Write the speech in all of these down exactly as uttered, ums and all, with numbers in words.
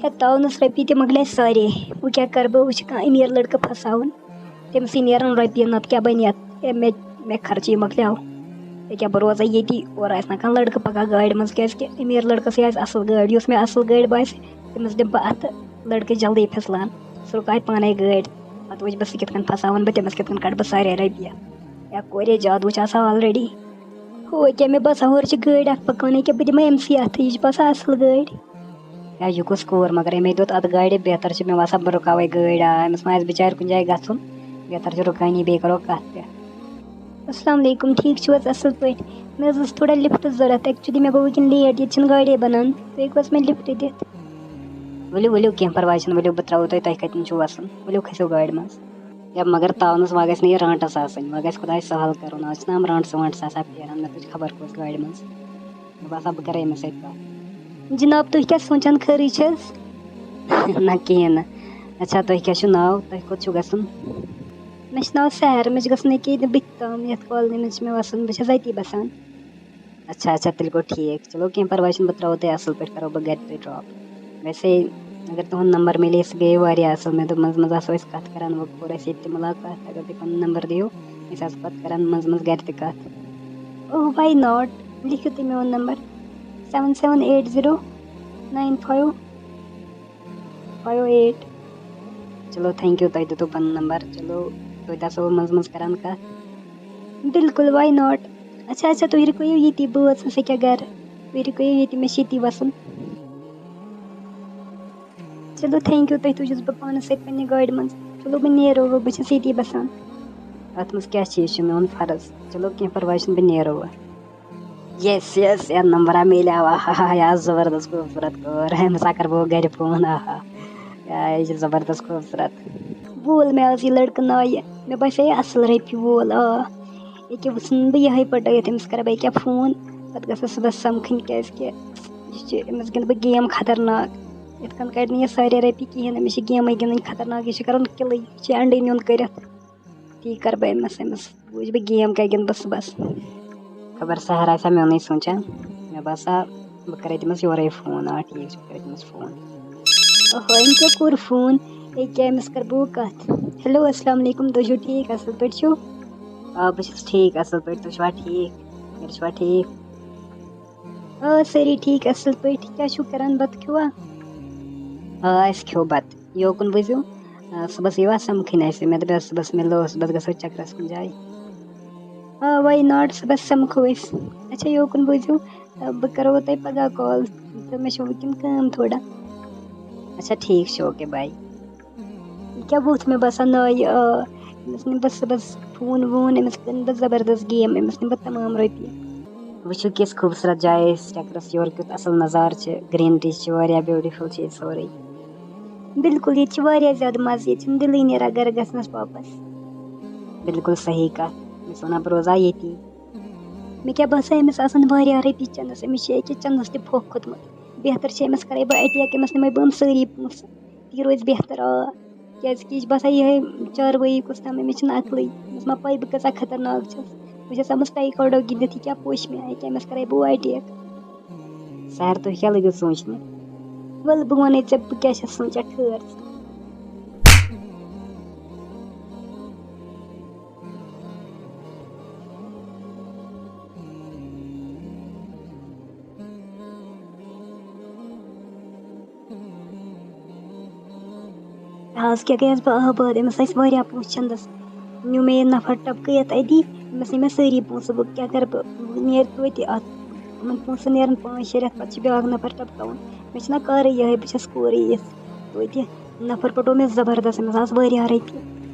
ہے، تاونَس رۄپیہِ تہِ مۄکلے سارے۔ وۄنۍ کیٛاہ کَرٕ بہٕ؟ وۄنۍ چھِ کانٛہہ أمیٖر لٔڑکہٕ پھساوُن، تٔمِسٕے نیرَن رۄپیہِ، نَتہٕ کیٛاہ بَنہِ اَتھ؟ ہے، مےٚ، مےٚ خرچی مۄکلیو۔ ییٚکیٛاہ بہٕ روزَے ییٚتی، اورٕ آسہِ نہ کانٛہہ لٔڑکہٕ پَکان گاڑِ منٛز، کیٛازِکہِ أمیٖر لٔڑکَس یہِ آسہِ اَصٕل گٲڑۍ، یۄس مےٚ اَصٕل گٲڑۍ باسہِ، تٔمِس دِمہٕ بہٕ اَتھٕ، لٔڑکہٕ جلدی پھِسلان۔ سُہ رُکایہِ پانَے گٲڑۍ، پَتہٕ وٕچھِ بہٕ سُہ کِتھ کٔنۍ پھساوَن بہٕ، تٔمِس کِتھ کٔنۍ کَڑٕ بہٕ سارے رۄپیہِ۔ یا کورے زیادٕ وٕچھ آسان already۔ ہُہ کیٛاہ، مےٚ باسان ہورٕ چھِ گٲڑۍ اَکھ پَکان، ییٚکیٛاہ بہٕ دِمَے أمۍ سٕے اَتھٕ، یہِ چھِ باسان اَصٕل گٲڑۍ۔ یا یہِ کُس کوٗر، مگر أمۍ دیُت اَتھ گاڑِ، بہتر چھُ مےٚ باسان بہٕ رُکاوَے گٲڑۍ۔ آ، أمِس ما آسہِ بِچارِ کُنہِ جایہِ گژھُن، بہتر چھُ رُکٲنی، بیٚیہِ کَرو کَتھ تہِ۔ السلام علیکم، ٹھیٖک چھِو حظ؟ اَصٕل پٲٹھۍ۔ مےٚ حظ ٲس تھوڑا lift ضوٚرَتھ، actually مےٚ گوٚو وٕنکٮ۪ن late، ییٚتہِ چھِنہٕ گاڑے بَنان، تُہۍ ہیٚکِو حظ مےٚ lift دِتھ؟ ؤلِو ؤلِو، کینٛہہ پَرواے چھُنہٕ، ؤلِو بہٕ ترٛاوو تۄہہِ، تۄہہِ کَتٮ۪ن چھُو وَسُن، ؤلِو کھٔسِو گاڑِ منٛز۔ یا مگر تاونَس وۄنۍ گژھِ نہٕ یہِ رانٛٹَس آسٕنۍ، وۄنۍ گژھِ خۄداے سہل کَرُن، آز چھِنہٕ یِم رانٛٹَس وانٛٹَس آسان پھیران، مےٚ تُج خبر کُس گاڑِ منٛز۔ مےٚ باسان بہٕ کَرٕ أمِس سۭتۍ کَتھ۔ جِناب، تُہۍ کیٛاہ سونٛچان، خٲرٕے چھِ حظ؟ نہ کِہیٖنۍ نہٕ۔ اچھا، تۄہہِ کیٛاہ چھُو ناو؟ تۄہہِ کوٚت چھُو گژھُن؟ مےٚ چھُ ناو سحر، مےٚ چھُ گژھُن ییٚکیٛاہ ییٚتہِ بٕتھِ تام، یَتھ colony منٛز چھِ مےٚ وَسُن، بہٕ چھَس اَتی بَسان۔ اچھا اچھا، تیٚلہِ گوٚو ٹھیٖک۔ چلو کینٛہہ پَرواے چھُنہٕ، بہٕ ترٛاوو تۄہہِ اَصٕل پٲٹھۍ، کَرو بہٕ گَرِ تۄہہِ drop۔ ویسے اگر تُہُنٛد نمبر مِلے، سُہ گٔیے واریاہ اَصٕل۔ مےٚ دوٚپ منٛزٕ منٛزٕ آسو أسۍ کَتھ کَران، وۄنۍ کوٚر اَسہِ ییٚتہِ تہِ مُلاقات۔ اگر تُہۍ پَنُن نمبر دِیِو، أسۍ آسو پَتہٕ کَران منٛزٕ منٛزٕ گَرِ تہِ کَتھ۔ Oh, why not؟ لیکھِو تُہۍ میون number, seven seven eight zero nine five five eight۔ چلو thank you، تۄہہِ دیُتوُ پَنُن نمبر۔ چلو توتہِ آسو منٛزٕ منٛزٕ کَران کَتھ۔ بِلکُل، why not؟ اچھا اچھا، تُہۍ رُکٲیِو ییٚتی، بہٕ وٲژٕس ییٚکیٛاہ گَرٕ، تُہۍ رُکٲیِو ییٚتی، مےٚ چھِ ییٚتی وَسُن۔ چلو thank you، تُہۍ تُجِس بہٕ پانَس سۭتۍ پنٛنہِ گاڑِ منٛز۔ چلو بہٕ نیرو وۄنۍ، بہٕ چھَس ییٚتی بَسان۔ اَتھ منٛز کیٛاہ چھِ، یہِ چھُ میون فرض۔ چلو کینٛہہ پَرواے چھُنہٕ، بہٕ نیرو وۄنۍ۔ Yes yes، یَتھ نمبرا میلیو، آہا، یہِ آسہٕ زبردست خوٗبصوٗرت کور، أمِس ہا کَرٕ بہٕ گَرِ فون، آہا، یا، یہِ چھِ زبردست خوٗبصوٗرت۔ وول، مےٚ ٲس یہِ لٔڑکہٕ ناوِ، مےٚ باسے یہِ اَصٕل رۄپیہِ وول، آ۔ ییٚکیٛاہ وٕچھُن بہٕ یِہوٚے پَٹٲیِتھ، أمِس کَرٕ بہٕ ییٚکیٛاہ فون، پَتہٕ گژھٕ صُبحَس سَمکھٕنۍ، کیٛازِکہِ یہِ چھِ، أمِس گِنٛدٕ بہٕ game خطرناک۔ یِتھ کٔنۍ کَڑِ نہٕ یہِ سارے رۄپیہِ کِہیٖنۍ، أمِس چھِ گیمٕے گِنٛدٕنۍ خطرناک، یہِ چھِ کَرُن کِلٕے، یہِ چھِ اَنڈٕے نیُن کٔرِتھ۔ تی کَرٕ بہٕ أمِس، أمِس وٕچھِ بہٕ game کیٛاہ گِنٛدٕ بہٕ صُبحَس۔ خبر سحر آسہِ ہا میونُے سونٛچان۔ مےٚ باسان بہٕ کَرے تٔمِس یورَے فون۔ آ، ٹھیٖک چھُ، بہٕ کَرے تٔمِس فون۔ اوہو، أمۍ کیٛاہ کوٚر فون؟ ییٚکیٛاہ أمِس کَرٕ بہٕ کَتھ۔ Hello، السلام علیکُم، تُہۍ چھِو ٹھیٖک، اَصٕل پٲٹھۍ چھِو؟ آ، بہٕ چھُس ٹھیٖک، اَصٕل پٲٹھۍ، تُہۍ چھِوا ٹھیٖک؟ گَرِ چھِوا ٹھیٖک؟ آ، سٲری ٹھیٖک، اَصٕل پٲٹھۍ۔ کیٛاہ چھِو کَران، بَتہٕ کھیوٚوا؟ آ، اَسہِ کھیوٚو بَتہٕ۔ یوکُن بوٗزِو، آ، صُبحَس یِیِو اَسہِ سَمکھٕنۍ اَسہِ۔ مےٚ دوٚپ، صُبحَس مِلو، صُبحَس گژھو چَکرَس کُنہِ جایہِ۔ آ، why not؟ صُبحَس سَمکھو أسۍ۔ اچھا، یوکُن بوٗزِو، آ، بہٕ کَرو تۄہہِ پَگاہ call، تہٕ مےٚ چھِ وٕنکٮ۪ن کٲم تھوڑا۔ اچھا، ٹھیٖک چھُ، okay، bye۔ یہِ کیٛاہ ووٚتھ مےٚ باسان نایہِ، آ، أمِس نِمہٕ بہٕ صُبحَس فون وون، أمِس نِمہٕ بہٕ زبردست game، أمِس نِمہٕ بہٕ تمام رۄپیہِ۔ وٕچھِو کِژھ خوٗبصوٗرت جاے أسۍ چَکرَس، یورٕ کیُتھ اَصٕل نظارٕ چھِ، greenery چھِ واریاہ beautiful چھِ ییٚتہِ سورُے۔ بِلکُل، ییٚتہِ چھِ واریاہ زیادٕ مَزٕ، ییٚتہِ چھِنہٕ دِلٕے نیران گَرٕ گژھنَس واپَس۔ بِلکُل صحیح کَتھ، مےٚ چھِ وَنان بہٕ روزٕ ہا ییٚتی۔ مےٚ کیٛاہ باسان، أمِس آسَن واریاہ رۄپیہِ چَندَس، أمِس چھِ ییٚکیٛاہ چَندَس تہِ پھۄکھ کھوٚتمُت۔ بہتر چھِ، أمِس کَرَے بہٕ attack، أمِس نِمَے بہٕ یِم سٲری پونٛسہٕ۔ تی روزِ بہتر، آ، کیٛازِکہِ یہِ چھِ باسان یِہوٚے چاروٲیی کُس تام، أمِس چھِنہٕ عقلٕے۔ أمِس ما پَے بہٕ کۭژاہ خطرناک چھَس۔ بہٕ چھَس آمٕژ ٹایکاڈو گِنٛدِتھ، یہِ کیٛاہ پوشہِ مےٚ، ییٚکیٛاہ أمِس کَرَے بہٕ attack۔ سحر، تُہۍ کیٛاہ لٔگِو سونٛچنہِ؟ وَلہٕ بہٕ وَنَے ژےٚ بہٕ کیٛاہ چھَس سونٛچان، ٹھٔہر ژٕ۔ آز کیٛاہ گٔیَس بہٕ آباد، أمِس ٲسۍ واریاہ پونٛسہٕ چَندَس۔ نیوٗ مےٚ یہِ نفر ٹَپکہٕ یَتھ أتی، أمِس نی مےٚ سٲری پونٛسہٕ۔ وۄنۍ کیٛاہ کَرٕ بہٕ؟ وۄنۍ نیرِ توتہِ اَتھ، یِمَن پونٛسَن نیرَن پانٛژھ شےٚ رٮ۪تھ، پَتہٕ چھِ بیٛاکھ نفر ٹَپکاوُن۔ مےٚ چھِنہ کارٕے یِہوٚے، بہٕ چھَس کورٕے یِژھ۔ توتہِ نفر پَٹو مےٚ زبردست، أمِس آسہٕ واریاہ رۄپیہِ۔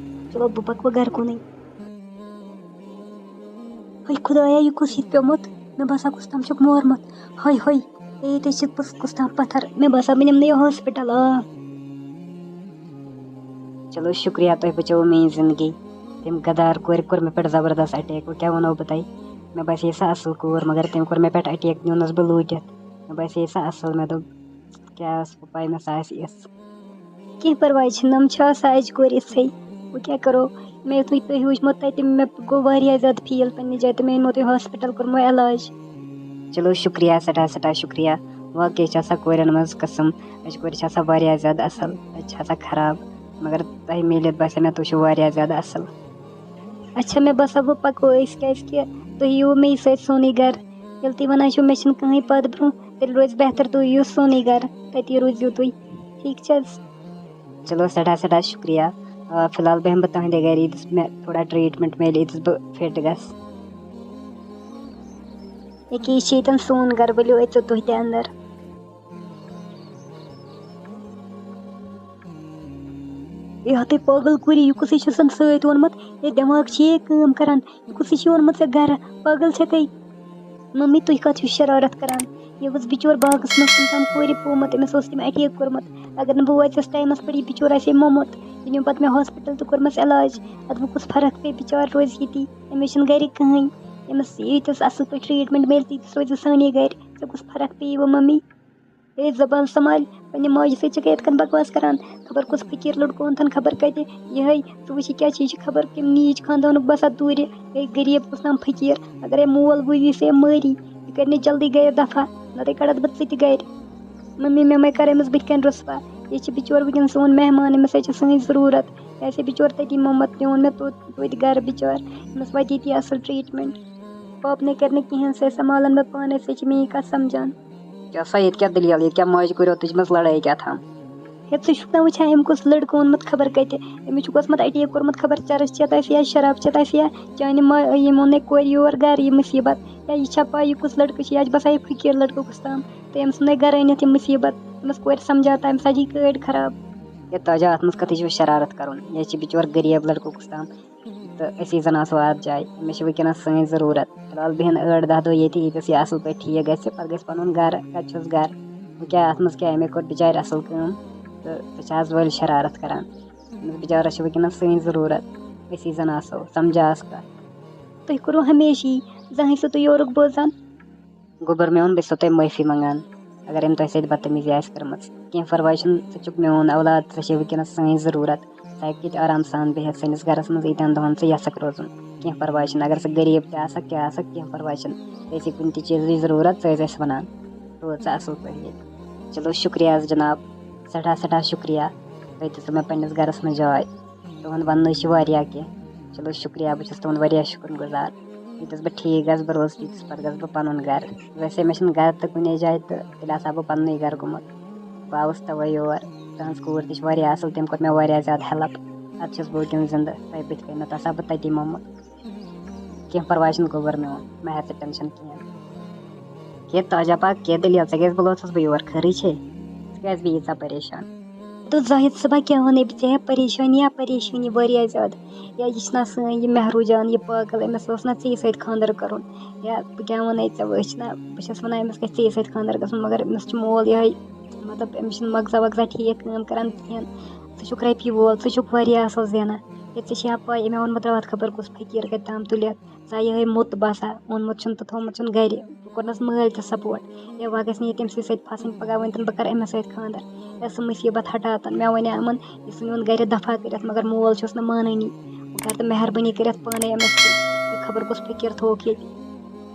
چلو، بہٕ پَکہٕ وۄنۍ گَرٕ کُنٕے۔ ہے خۄدایا، یہِ کُس ییٚتہِ پیوٚمُت؟ مےٚ باسان، کُس تام چھُکھ مورمُت۔ ہے، ہے، ہے، ییٚتہِ چھِ پوٚز کُس تام پَتھر۔ مےٚ باسان، بہٕ نِمہٕ نہٕ یہِ hospital۔ آ۔ چلو، شُکریہ، تۄہہِ بچٲوٕ میٛٲنۍ زِندگی۔ تٔمۍ غدار کورِ کوٚر مےٚ پٮ۪ٹھ زبردست attack۔ وۄنۍ کیٛاہ وَنو بہٕ تۄہہِ؟ مےٚ باسے سۄ اَصٕل کوٗر، مگر تٔمۍ کوٚر مےٚ پٮ۪ٹھ attack، نیوٗنَس بہٕ لوٗٹِتھ۔ مےٚ باسے سۄ اَصٕل، مےٚ دوٚپ، کیٛاہ ٲس پَے مےٚ سۄ آسہِ یِژھ۔ کینٛہہ پَرواے چھُنہٕ، یِم چھِ آسان اَجہِ کورِ یِژھٕے۔ وۄنۍ کیٛاہ کَرو؟ مےٚ یُتھُے تُہۍ وٕچھمو تَتہِ، مےٚ گوٚو واریاہ زیادٕ feel پنٛنہِ جایہِ تہٕ مےٚ أنمو تُہۍ hospital، کوٚرمو علاج۔ چلو شُکریہ، سٮ۪ٹھاہ سٮ۪ٹھاہ شُکریہ۔ واقعی چھِ آسان کورٮ۪ن منٛز قٕسم۔ أسۍ کورِ چھِ آسان واریاہ زیادٕ اَصٕل، أسۍ چھِ آسان خراب، مگر تۄہہِ میٖلِتھ باسیو مےٚ تُہۍ چھِو واریاہ زیادٕ اَصٕل۔ اچھا، مےٚ باسان وۄنۍ پَکو أسۍ، کیٛازِکہِ تُہۍ یِیِو مےٚ سۭتۍ سونُے گَرٕ۔ ییٚلہِ تُہۍ وَنان چھِو مےٚ چھِنہٕ کٕہٕنۍ پَتھ برونٛہہ، تیٚلہِ روزِ بہتر تُہۍ یِیِو سونُے گَرٕ، تٔتی روٗزِو تُہۍ۔ ٹھیٖک چھِ حظ؟ چلو، سٮ۪ٹھاہ سٮ۪ٹھاہ شُکریہ۔ آ، فی الحال بیٚہمہٕ بہٕ تُہٕنٛدِ گَرِ، ییٚتِس مےٚ تھوڑا ٹرٛیٖٹمٮ۪نٛٹ میلہِ، ییٚتِس بہٕ فِٹ گژھٕ۔ ییٚکیٛاہ یہِ چھِ ییٚتٮ۪ن سون گَرٕ، ؤلِو أژِو تُہۍ تہِ اَندَر۔ اے ہتٕے پاگل کوٗری، یہِ کُسٕے چھُسَن سۭتۍ اوٚنمُت؟ اے دٮ۪ماغ چھِ یے کٲم کَران، یہِ کُسٕے چھُے اوٚنمُت ژےٚ گَرٕ؟ پاگل چھَکھَے؟ مٔمی، تُہۍ کَتھ چھِو شرارت کَران؟ یہِ اوس بِچور باغَس منٛز کُنہِ تام کورِ پیوٚمُت، أمِس اوس تٔمۍ اَٹیک کوٚرمُت۔ اگر نہٕ بہٕ وٲژٕس ٹایمَس پٮ۪ٹھ، یہِ بِچور آسہِ ہے موٚمُت۔ یہِ نیوٗ پَتہٕ مےٚ ہاسپِٹَل تہٕ کوٚرمَس علاج۔ اَدٕ وۄنۍ کُس فرق پیٚیہِ؟ بِچور روزِ ییٚتی، أمِس چھِنہٕ گَرِ کٕہٕنۍ۔ أمِس ییٖتِس اَصٕل پٲٹھۍ ٹرٛیٖٹمٮ۪نٛٹ میلہِ، تیٖتِس روزِ سٲنی گَرِ۔ ژےٚ کُس فرق پیٚیہِ وۄنۍ مٔمی؟ اے زبان سنبھال، پننہِ ماجہِ سۭتۍ چھکھ یِتھ کٔنۍ بکواس کران۔ خبر کُس فقیٖر لڑکہٕ اوٚنتھن خبر کتہِ۔ یِہے ژٕ وٕچھ یہِ کیٛاہ چھِ، یہِ چھِ خبر کمہِ نیٖچ خاندانُک باسان دوٗرِ۔ اے غریب کُس تام فقیٖر، اگر اے مول بوٗزی سُہ اے مٲری۔ یہِ کرِ نہٕ جلدی گرِ دفع، نتہٕ کڑتھ بہٕ ژٕ تہِ گرِ۔ ممی، مےٚ مے کر أمِس بٕتھِ کنہِ رسوا۔ یہِ چھِ بِچور وٕنکیٚن سون مہمان، أمِس سۭتۍ چھِ سٲنۍ ضروٗرت۔ یہِ آسہِ ہے بِچور تٔتی مومت، تہِ اوٚن مےٚ توٚت توتہِ گرٕ بِچور۔ أمِس واتہِ ییٚتی اصل ٹریٹمنٹ۔ پاپہٕ نے کرِ نہٕ کِہیٖنۍ، سُہ سنبھالن بہٕ پانے، سُہ چھِ میٛٲنۍ کتھ سمجھان۔ کیٛاہ سا، ییٚتہِ کیٛاہ دٔلیٖل؟ ییٚتہِ کیٛاہ ماجہِ کورِ تُجہِ منٛز لڑٲے کیٛاہ تھام؟ ہے، ژٕ چھُکھ نہ وٕچھان أمۍ کُس لڑکہٕ اوٚنمُت خبر کتہِ؟ أمِس چھُکھ اوسمُت اٹیک کوٚرمُت خبر چرس چٮ۪تھ آسہِ یا شراب چٮ۪تھ آسہِ یا چانہِ ما-، یِم اوٚن ہے کورِ یور گرٕ یہِ مُصیبت۔ یا یہِ چھا پاے یہِ کُس لڑکہٕ چھُ؟ یا چھِ باسان یہِ فقیٖر لڑکہٕ کُس تام۔ تہٕ أمۍ ژھُن ہے گرٕ أنِتھ یہِ مُصیبت۔ أمِس کورِ سمجھا تہٕ أمِس سا یہِ کٲڑۍ خراب۔ ہے تاجا، اتھ منٛز کتھ چھُ شرارت کرُن؟ یہِ چھِ بِچور غریب لڑکہٕ کُس تام۔ تہٕ أسی زَن آسو اَتھ جایہِ۔ أمِس چھِ وٕنکیٚنَس سٲنۍ ضروٗرت۔ فِلحال بیٚہن ٲٹھ دَہ دۄہ ییٚتی، ییٚتٮ۪س یہِ اَصٕل پٲٹھۍ ٹھیٖک گژھِ، پَتہٕ گژھِ پَنُن گَرٕ۔ کَتہِ چھُس گَرٕ؟ وۄنۍ کیٛاہ، اَتھ منٛز کیٛاہ؟ أمۍ ہے کوٚر بِچارِ اَصٕل کٲم تہٕ ژٕ چھِ آز وٲلۍ شرارت کَران۔ أمِس بِچارَس چھِ وٕنکیٚنَس سٲنۍ ضروٗرت، أسی زَن آسو، سَمجھا اَز کَتھ۔ تُہۍ کوٚروٕ ہمیشہِ یی، زانٛہہ ٲسِو تُہۍ یورُک بوزان؟ گوٚبُر میون، بہٕ چھُسو تۄہہِ معٲفی منٛگان، اگر أمۍ تۄہہِ سۭتۍ بدتمیٖزی آسہِ کٔرمٕژ۔ کینٛہہ پَرواے چھُنہٕ، ژٕ چھُکھ میون اولاد، ژےٚ چھے وٕنکیٚنَس سٲنۍ ضروٗرت۔ ژٕ ہیٚکھ ییٚتہِ آرام سان بِہِتھ سٲنِس گَرَس منٛز، ییٖتیٛاہَن دۄہَن ژٕ یَژھَکھ روزُن۔ کینٛہہ پَرواے چھُنہٕ، اگر ژٕ غریٖب تہِ آسَکھ، کیٛاہ آسَکھ، کینٛہہ پَرواے چھُنہٕ۔ ژےٚ آسہِ کُنہِ تہِ چیٖزٕچ ضروٗرت، ژٕ ٲسۍ اَسہِ وَنان۔ روز ژٕ اَصٕل پٲٹھۍ ییٚتہِ۔ چلو، شُکریہ حظ جِناب، سٮ۪ٹھاہ سٮ۪ٹھاہ شُکریہ، تۄہہِ دِژوٕ مےٚ پنٛنِس گَرَس منٛز جاے۔ تُہُنٛد وَننٕے چھِ واریاہ کینٛہہ۔ چلو شُکریہ، بہٕ چھَس تُہُنٛد واریاہ شُکُر گُزار۔ ییٚتٮ۪س بہٕ ٹھیٖک گژھٕ، بہٕ روزٕ تیٖتِس پَتہٕ گژھٕ بہٕ پَنُن گَرٕ۔ ویسے مےٚ چھُنہٕ گَرٕ تہٕ کُنے جایہِ، تہٕ تیٚلہِ آسہٕ ہا بہٕ پَننُے گَرٕ گوٚمُت۔ بہٕ آوُس تَوَے یور۔ تٕہٕنٛز کوٗر تہِ چھِ واریاہ اَصٕل، تٔمۍ کوٚر مےٚ واریاہ زیادٕ ہٮ۪لٕپ۔ اَدٕ چھَس بہٕ وٕنکٮ۪ن زِندٕ تۄہہِ بٕتھِ کَنہِ، نَتہٕ آسہٕ ہا بہٕ تَتی مومُت۔ کینٛہہ پَرواے چھُنہٕ، گوٚبُر میون، مہ ہےٚ ژٕ ٹٮ۪نشَن کِہیٖنۍ۔ ہے تاجا پاک، کیٛاہ دٔلیٖل؟ ژےٚ کیٛازِ بُلوتھَس بہٕ یور؟ خٲرٕے چھے؟ ژٕ کیٛازِ بیٖژ ییٖژاہ پریشان؟ دوٚپ زاہد صٲبا، کیٛاہ وَنَے بہٕ ژےٚ؟ ہے پریشٲنی یا پریشٲنی واریاہ زیادٕ۔ یا یہِ چھِنہ سٲنۍ یہِ مہروٗ جان، یہِ پاگل، أمِس اوس نہ ژےٚ سۭتۍ خانٛدر کَرُن۔ یا بہٕ کیٛاہ وَنَے ژےٚ، وۄنۍ أسۍ چھِنہ، بہٕ چھَس وَنان أمِس گژھِ ژےٚ سۭتۍ خانٛدر گژھُن، مگر أمِس چھُ مول یِہوٚے، مطلب، أمِس چھِنہٕ مغزا وغزا ٹھیٖک کٲم کَران کِہیٖنۍ۔ ژٕ چھُکھ رۄپیہِ وول، ژٕ چھُکھ واریاہ اَصٕل زینان۔ ہے ژےٚ چھےٚ پَے، أمۍ اوٚنمُت راتھ خبر کُس فقیٖر کَتہِ تام تُلِتھ۔ ژےٚ یِہوٚے موٚت باسان، اوٚنمُت چھُنہٕ تہٕ تھوٚومُت چھُنہٕ گَرِ۔ بہٕ کوٚرنَس مٲلۍ تہِ سپورٹ۔ ہے وۄنۍ گژھِ نہٕ یہِ تٔمۍ سٕے سۭتۍ پھَسٕنۍ پَگاہ، ؤنۍ تَن بہٕ کَرٕ أمِس سۭتۍ خانٛدر۔ ہے سُہ مُصیٖبت ہٹاتَن۔ مےٚ وَنیٛاو یِمَن، یہِ ژھٕنِوُن گَرِ دفع کٔرِتھ، مگر مول چھُس نہٕ مانٲنی۔ وۄنۍ کَر تہٕ مہربٲنی کٔرِتھ پانَے أمِس تہِ۔ یہِ خبر کُس فقیٖر تھووُکھ ییٚتہِ۔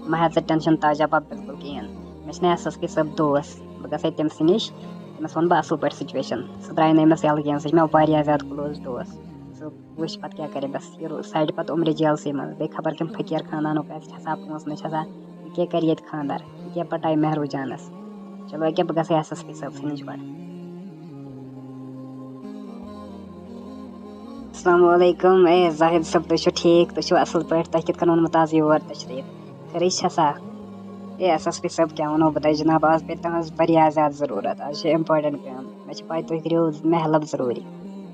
مہ ہےٚ ژٕ ٹٮ۪نشَن تاجا پاپ بِلکُل کِہیٖنۍ۔ مےٚ چھِنہٕ ایس ایس پی صٲب دوس۔ بہٕ گژھٕ ہے تٔمۍ سٕے نِش، تٔمِس وَنہٕ بہٕ اَصٕل پٲٹھۍ سُچویشَن۔ سُہ درٛایہِ نہٕ أمِس یَلہٕ کِہیٖنۍ، سُہ چھِ مےٚ واریاہ زیادٕ کٕلوز دوس۔ سُہ وٕچھ پَتہٕ کیٛاہ کَرِ، بَس یہِ رو-، سَڑِ پَتہٕ عُمرِ جیلسٕے منٛز۔ بیٚیہِ خبر کَمہِ فقیٖر خانٛدانُک آسہِ، چھِ آسان پونٛسہٕ، نہ چھِ آسان، یہِ کیٛاہ کَرِ ییٚتہِ خانٛدر؟ یہِ کیٛاہ پَٹایہِ مہروٗ جانَس؟ چلو، أکیٛاہ بہٕ گژھٕ ایس ایس پی صٲبسٕے نِش گۄڈٕ۔ السلام علیکم۔ اے زاہد صٲب، تُہۍ چھِو ٹھیٖک؟ تُہۍ چھِو اَصٕل پٲٹھۍ؟ تۄہہِ کِتھ کٔنۍ اوٚنمُت آز یور تشریٖف؟ خٲرٕے چھا سا؟ اے ایس ایس پی صٲب، کیٛاہ وَنو بہٕ تۄہہِ جِناب، آز پیٚیہِ تُہٕنٛز واریاہ زیادٕ ضروٗرت۔ آز چھِ important کٲم، مےٚ چھِ پَے تُہۍ کٔرِو مےٚ ہیلپ ضروٗری۔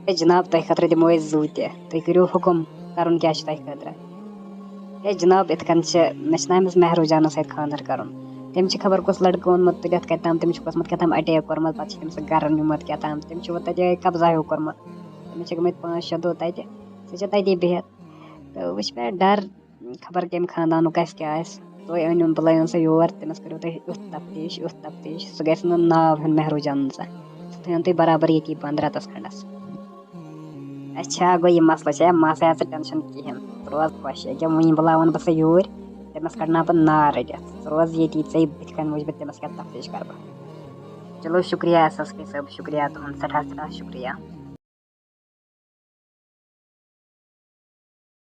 ہے جِناب، تۄہہِ خٲطرٕ دِمو أسۍ زُو تہِ، تُہۍ کٔرِو حُکُم، کَرُن کیٛاہ چھُ تۄہہِ خٲطرٕ؟ ہے جِناب، یِتھ کٔنۍ چھِ، مےٚ چھِنہ أمِس مہروٗ جانَس سۭتۍ خانٛدَر کَرُن۔ تٔمۍ چھِ خبر کُس لٔڑکہٕ اوٚنمُت تُلِتھ کَتہِ تام، تٔمِس چھُکھ اوسمُت کیٛاہ تام اَٹیک کوٚرمُت، پَتہٕ چھِ تٔمۍ سُہ گَرٕ نیوٗمُت کیٛاہ تام، تٔمۍ چھُ وۄنۍ تَتہِ قبضہ ہیوٗ کوٚرمُت۔ تٔمِس چھِ گٔمٕتۍ پانٛژھ شےٚ دۄہ تَتہِ، سُہ چھِ تَتی بِہِتھ۔ تہٕ وۄنۍ چھِ مےٚ ڈَر، خبر کَمہِ خاندانُک آسہِ، کیٛاہ آسہِ۔ تُہۍ أنِو، بُلٲیِو سا یور، تٔمِس کٔرِو تُہۍ یُتھ تفتیٖش، یُتھ تفتیٖش، سُہ گژھِ نہٕ ناو ہیوٚن مہروٗ جانَن سا۔ سُہ تھٲیِن تُہۍ برابر ییٚتی بنٛد رٮ۪تَس کھنٛڈَس۔ اچھا، گوٚو یہِ مسلہٕ چھا؟ مہ سا ہےٚ ژٕ ٹٮ۪نشَن کِہیٖنۍ، ژٕ روز خۄش۔ ییٚکیٛاہ وٕنۍ بُلاوَن بہٕ سُہ یوٗرۍ، تٔمِس کَڑناو بہٕ نار رٔٹِتھ۔ ژٕ روز ییٚتی، ژَے بٕتھِ کَنۍ وٕچھ بہٕ تٔمِس کیٛاہ تفتیٖش کَرٕ بہٕ۔ چلو، شُکریہ ایس ایس کے صٲب، شُکریہ تُہُنٛد، سٮ۪ٹھاہ سٮ۪ٹھاہ شُکریہ۔